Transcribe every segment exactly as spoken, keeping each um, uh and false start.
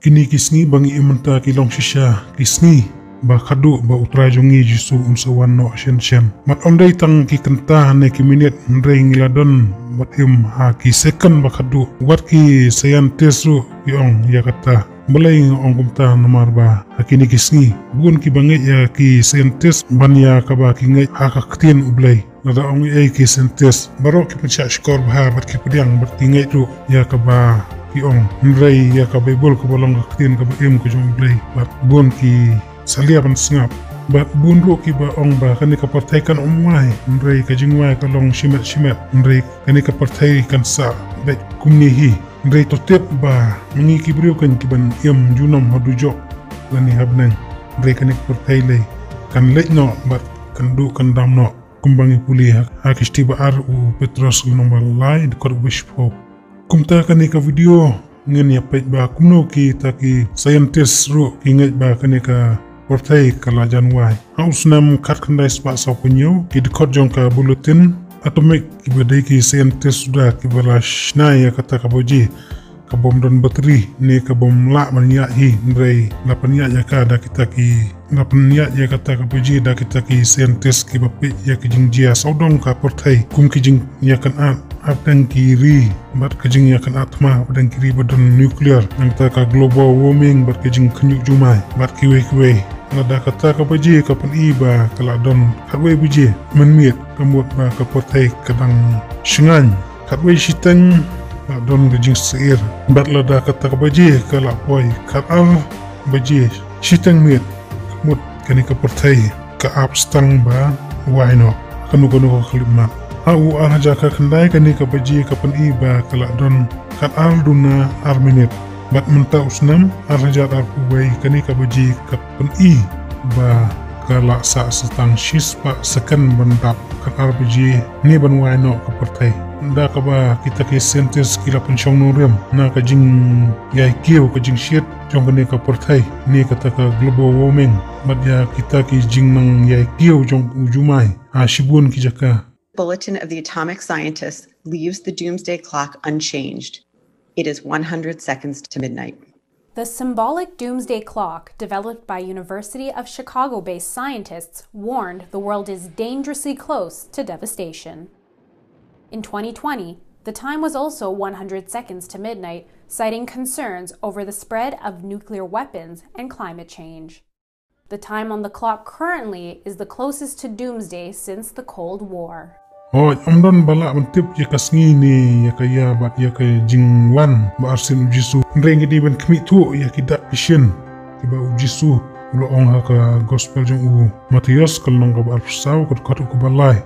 Kine ki sngi ba ngi im mynta ki long shisha ki sngi ba khadduh ba U Trai jong ngi Jisu un sa wan noh shen shen. Bad ym dei tang ki kynta ne ki minit, hynrei ngi la don bad im ha ki second ba khadduh. Wat ki scientist ruh ki ong ïa kata. Balei nga ong kumta? Namar ba ha kine ki sngi bun kiba ngeit ïa ki scientist ban ïa kaba ki ngeit ha ka ktien U Blei. Lada ong ei ki scientist, baroh ki pynshah shkor bha bad ki pdiang bad ki ngeit ruh ïa kaba ki ong. Hynrei ïa ka Baibl kaba long ka ktien kaba im ka jong U Blei, bad bun ki salia ban sngap. Bad bun ruh kiba ong ba kane ka pyrthei kan ym wai, hynrei ka jingwai ka long shimet shimet. Hynrei kane ka pyrthei kan sah beit kumne hi. Hynrei to tip ba ma ngi ki briew kan, kiban im junom ha dujok lane ha bneng. Hynrei kane ka pyrthei lei kan leit noh bad kan duh kan dam noh. Kumba ngi pule ha, ha ki shithi ba ar u Petros lynnong ba lai, dkhot ba shiphew. Kumta kane ka video ngin ïa peit ba kumno kita ki scientist ruh ki ngeit ba kane ka pyrthei ka la jan wai. Ha u snem khatkhyndai spah sawphew hynñiew, ki dkhot jong ka bulletin atomic, kiba dei ki scientist suda kiba la shna ïa kata ka baje, ka bym don battery ne ka bym lah ban ïaid hi, hynrei la pynïaid ïa ka da kita ki, la pynïaid ïa kata ka baje da kita ki scientist kiba peit ïa ki jingjia sawdong ka pyrthei, kum ki jingïakynad hapdeng ki ri bad ka jingïakynad thma hapdeng ki ri ba don nuclear, nangta ka global warming bad ka jingkhynñiuh jumai bad kiwei kiwei. Lada kata ka baje ka pyni ba ka la don khatwei baje mynmiet, ka mut ba ka pyrthei ka dang shngaiñ. Khatwei shiteng la don ka jingsyier. Bad lada kata ka baje ka la poi khatar baje shiteng miet, ka mut kane ka pyrthei ka ap stang ba wai noh. Kano kano ka khyllipmat. Ha u ar hajar khatkhyndai kane ka baje ka pyni ba ka la don khatar duna ar minit. Bad mynta u snem ar hajar arphew wei kane ka baje ka pyni ba ka la sah sa tang shispah second ban dap khatar baje ne ban wai noh ka pyrthei. Da kaba kita ki scientist ki la pynshong nongrim na ka jingïaikiew, ka jingshit jong kane ka pyrthei ne kata ka global warming, bad ïa kita ki jingnang ïaikiew jong u jumai ha shibun ki jaka. Bulletin of the Atomic Scientists leaves the doomsday clock unchanged. It is one hundred seconds to midnight. The symbolic doomsday clock, developed by University of Chicago-based scientists, warned the world is dangerously close to devastation. In twenty twenty, the time was also one hundred seconds to midnight, citing concerns over the spread of nuclear weapons and climate change. The time on the clock currently is the closest to doomsday since the Cold War. Hooid, ym don ba lah ban tip ïa ka sngi ne ïa ka ïa bad ïa ka jingwan ba arsien u Jisu. Hynrei ngi dei ban khmih thuh ïa ki dak ki shin kiba u Jisu u la ong ha ka gospel jong u Mathaios, ka lynnong kaba arphew saw, ka dkhot kaba lai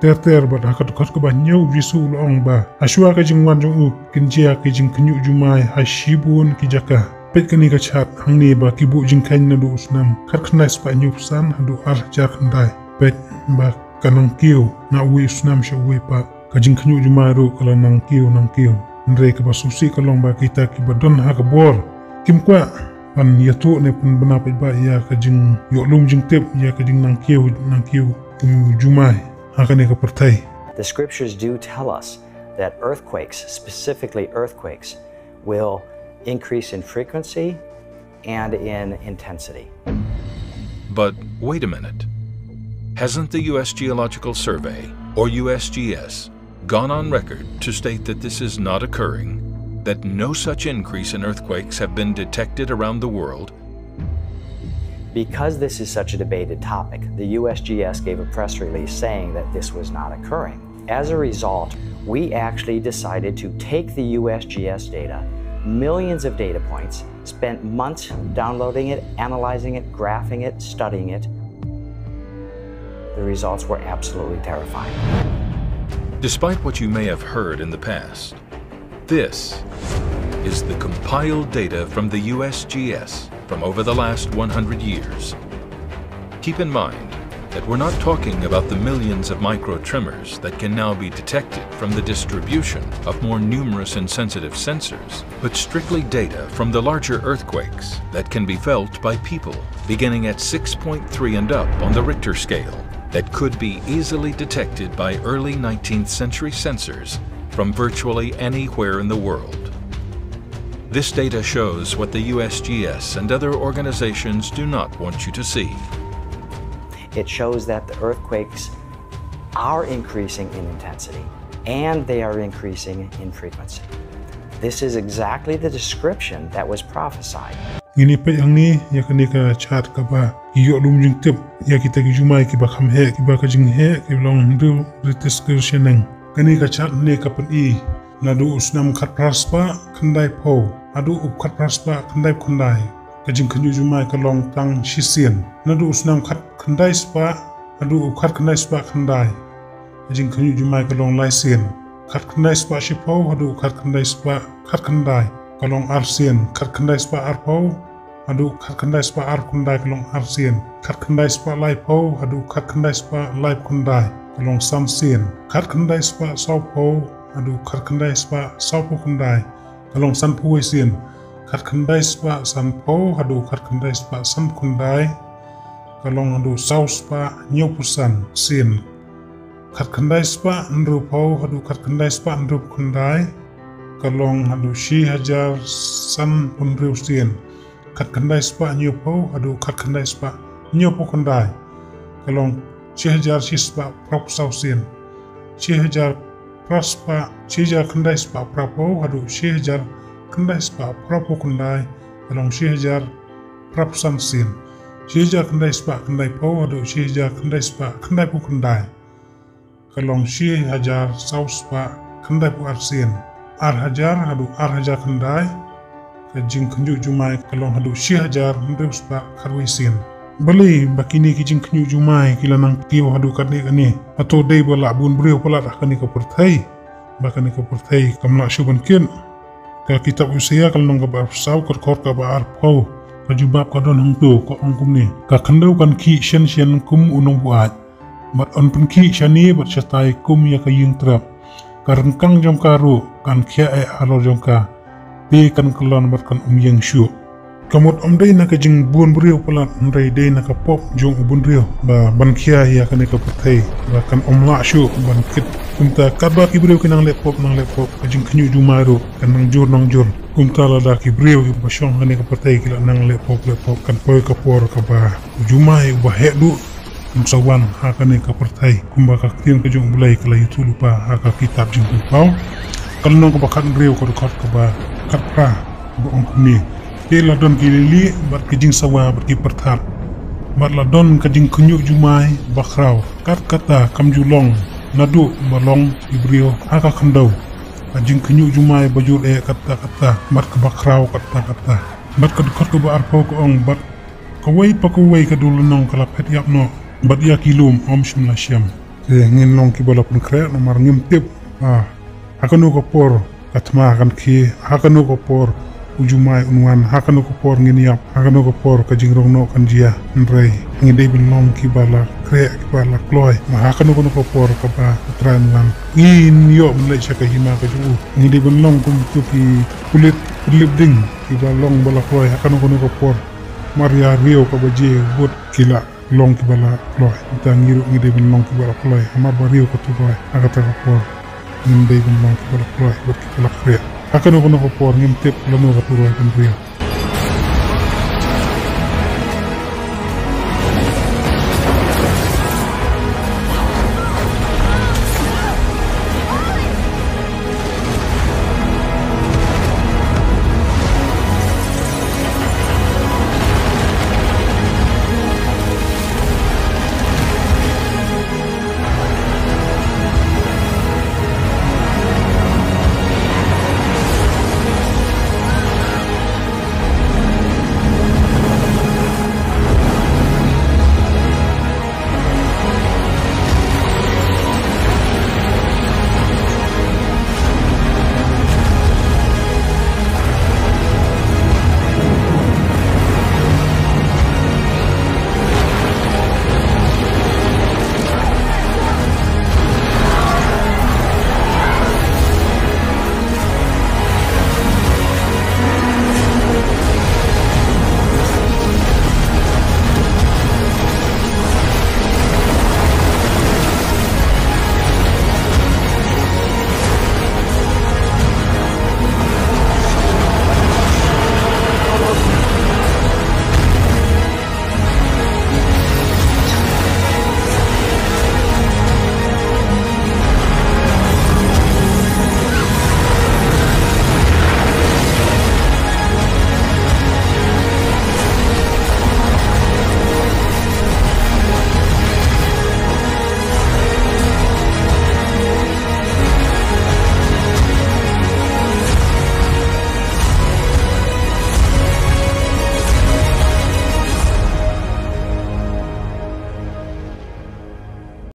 ter ter, bad ha ka dkhot kaba hynñiew u Jisu u la ong ba hashuwa ka jingwan jong u kin jia ki jingkhynñiuh jumai ha shibun ki jaka. Peit kane ka chart hangne ba ki buh jingkheiñ naduh u snem khatkhyndai spah hynñiewphew san haduh ar hajar khyndai. Peit ba ka nang kiew na uwei u snem sha uwei pat. Ka jingkhynñiuh jumai ruh ka la nang kiew nang kiew. Hynrei kaba sngewsih ka long ba kita kiba don ha ka bor kim kwah ban ïathuh ne pynbna paidbah ïa ka jingïohlum jingtip ïa ka jingnang kiew nang kiew u jumai ha kane ka pyrthei. The scriptures do tell us that earthquakes, specifically earthquakes, will increase in frequency and in intensity. But wait a minute. Hasn't the U S Geological Survey, or U S G S, gone on record to state that this is not occurring, that no such increase in earthquakes have been detected around the world? Because this is such a debated topic, the U S G S gave a press release saying that this was not occurring. As a result, we actually decided to take the U S G S data, millions of data points, spent months downloading it, analyzing it, graphing it, studying it. The results were absolutely terrifying. Despite what you may have heard in the past, this is the compiled data from the U S G S from over the last one hundred years. Keep in mind that we're not talking about the millions of microtremors that can now be detected from the distribution of more numerous and sensitive sensors, but strictly data from the larger earthquakes that can be felt by people, beginning at six point three and up on the Richter scale, that could be easily detected by early nineteenth century sensors from virtually anywhere in the world. This data shows what the U S G S and other organizations do not want you to see. It shows that the earthquakes are increasing in intensity and they are increasing in frequency. This is exactly the description that was prophesied. Ngin ïa peit hangne ïa kane ka chart kaba ki ïoh lum jingtip ïa kita ki jumai kiba kham heh, kiba ka jingheh ki long hynriew Richter scale shaneng. Kane ka chart ne ka pyni naduh u snem khatphra spah khyndai phew haduh u khatphra spah khyndai phew khyndai, ka jingkhynñiuh jumai ka long tang shisien. Naduh u snem khatkhyndai spah haduh u khatkhyndai spah khyndai, ka jingkhynñiuh jumai ka long laisien. Khatkhyndai spah shiphew haduh khatkhyndai spah khatkhyndai ka long arsien. Khatkhyndai spah arphew haduh khatkhyndai spah arphew khyndai ka long arsien. Khatkhyndai spah laiphew haduh khatkhyndai spah laiphew khyndai ka long sansien. Khatkhyndai spah sawphew haduh khatkhyndai spah sawphew khyndai ka long sanphew wei sien. Khatkhyndai spah sanphew haduh khatkhyndai spah sanphew khyndai ka long haduh saw spah hynñiewphew san sien. Khatkhyndai spah hynriewphew haduh khatkhyndai spah hynriewphew khyndai ka long haduh shi hajar sanphew hynriew sien. Khatkhyndai spah hynñiewphew haduh khatkhyndai spah hynñiewphew khyndai ka long shi hajar shi spah phraphew saw sien. Shi hajar phra spah, shi hajar khyndai spah phraphew haduh shi hajar khyndai spah phraphew khyndai ka long shi hajar phraphew san sien. Shi hajar khyndai spah khyndaiphew haduh shi hajar khyndai spah khyndaiphew khyndai ka long shi hajar saw spah khyndaiphew ar sien. Ar hajar haduh ar hajar khyndai ka jingkhynñiuh jumai ka long haduh shi hajar hynriew spah khatwei sien. Balei ba kine ki jingkhynñiuh jumai ki la nang kiew haduh katne katne? Hato dei ba la bun briew palat ha kane ka pyrthei ba kane ka pyrthei kam lah shuh ban kit? Ka kitab Isaiah ka lynnong kaba arphew saw ka dkhot kaba arphew ka jubab ka don hangto, ka ong kumne: Ka khyndew kan khih shen shen kum u nongbuaid, bad yn pynkhih shane bad shatai kum ïa ka ïing trep. Ka ryngkang jong ka ruh kan khia eh halor jong ka, te kan kyllon bad kan ym ïeng shuh. Ka mut ym dei na ka jingbun briew palat, hynrei dei na ka pop jong u bynriew ba ban khia ïa kane ka pyrthei ba kan ym lah shuh ban kit. Kumta katba ki briew ki nang leh pop nang leh pop, ka jingkhynñiuh jumai ruh kan nang jur nang jur. Kumta lada ki briew kiba shong ha kane ka pyrthei ki la nang leh pop leh pop, kan poi ka por kaba u jumai uba heh duh un sa wan ha kane ka pyrthei, kumba ka ktien ka jong U Blei ka la ïathuh lypa ha ka kitab Jingpynpaw, ka lynnong kaba khathynriew ka dkhot kaba khatphra, ba ong kumne: Te la don ki lieh lieh bad ki jingsawa bad ki pyrthat, bad la don ka jingkhynñiuh jumai bakhraw. Kat kata kam ju long naduh ba long ki briew ha ka khyndew, ka jingkhynñiuh jumai ba jur eh katta katta, bad kaba khraw katta katta. Bad ka dkhot kaba arphew ka ong: Bad kawei pa kawei ka dewlynnong ka la phet ïap noh, bad ïa ki lum ym shym la shem. Te ngin long kiba la pynkhreh namar ngim tip, ah, ha kano ka por ka thma kan khie, ha kano ka por u jumai un wan, ha kano ka por ngin ïap, ha kano ka por ka jingrong noh kan jia. Hynrei ngi dei ban long kiba la khreh, kiba la kloi, namar ha kano kano ka por kaba U Trai un wan, ngin ïoh ban leit sha ka hima ka jong u. Ngi dei ban long kum kito ki pulit pynlip ding, kiba long ba la kloi ha kano kano ka por. Namar ïa riew kaba je bud ki la long kiba la kloi. Te ngi ruh ngi dei ban long kiba la kloi, namar ba riew ka turoi ha kata ka por. Ngim dei ban long kiba la kloi bad kiba la khreh. Ha kano kano ka por ngim tip lano ka turoi kan riew.